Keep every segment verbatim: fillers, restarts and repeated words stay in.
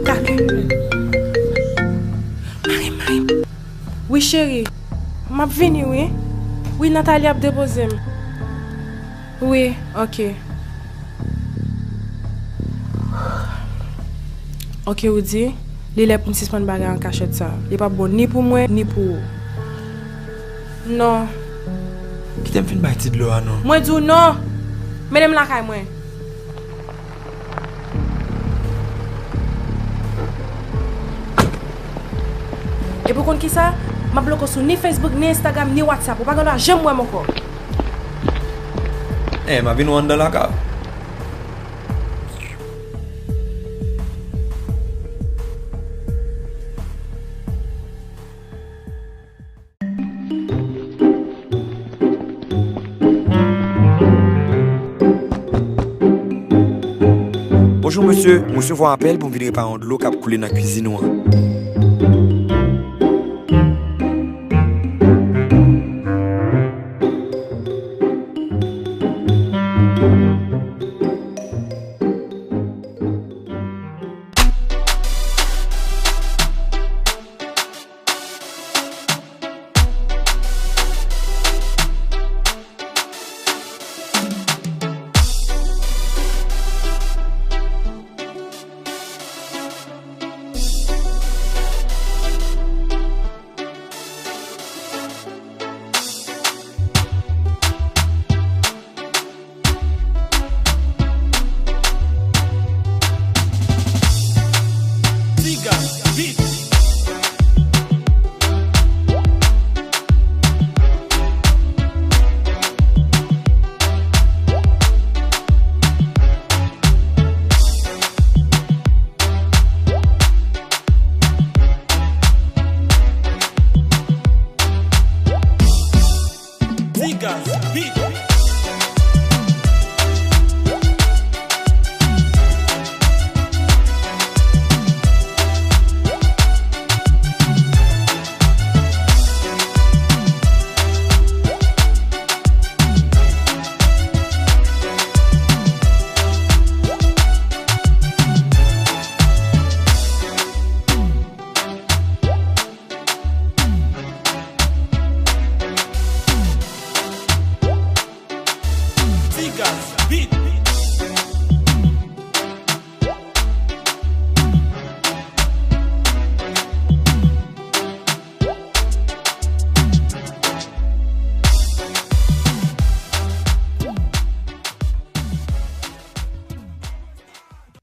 Kalkile. Mari, mari. Wi, cheri. M ap vini, wi. Wi, Nathalie ap depoze m. Wi, oke. Oke, Rudy, li lè pou m sispann bagay an kachèt sa. Li p ap bon ni pou mwen, ni pou ou. Non. Kite m fin bay ti dlo a non. Mwen di w non! Mennen m lakay mwen. Epi w konn kisa? M ap bloke w sou ni Facebook, ni Instagram, ni WhatsApp. Ou pa gen dwa janm wè m ankò. Eh, m ap vin wè w anndan lakay ou. Bonjou mesye, m resevwa apèl pou m vin repare yon dlo k ap koule nan kwizin ou an. Tigas Beat. Tigas Beat.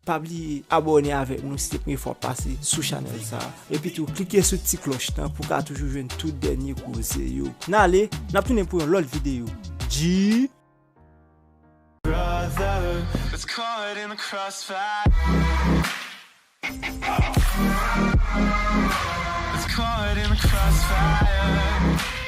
Pa bliye abòne avèk nou si se premye fwa w ap pase sou chanèl sa a. Epi tou, klike sou ti klòch lan pou w ka toujou jwenn tout dènye koze yo. N ale, n ap tounen pou yon lòt videyo. G. Brother, it's caught in the crossfire. It's caught in the crossfire.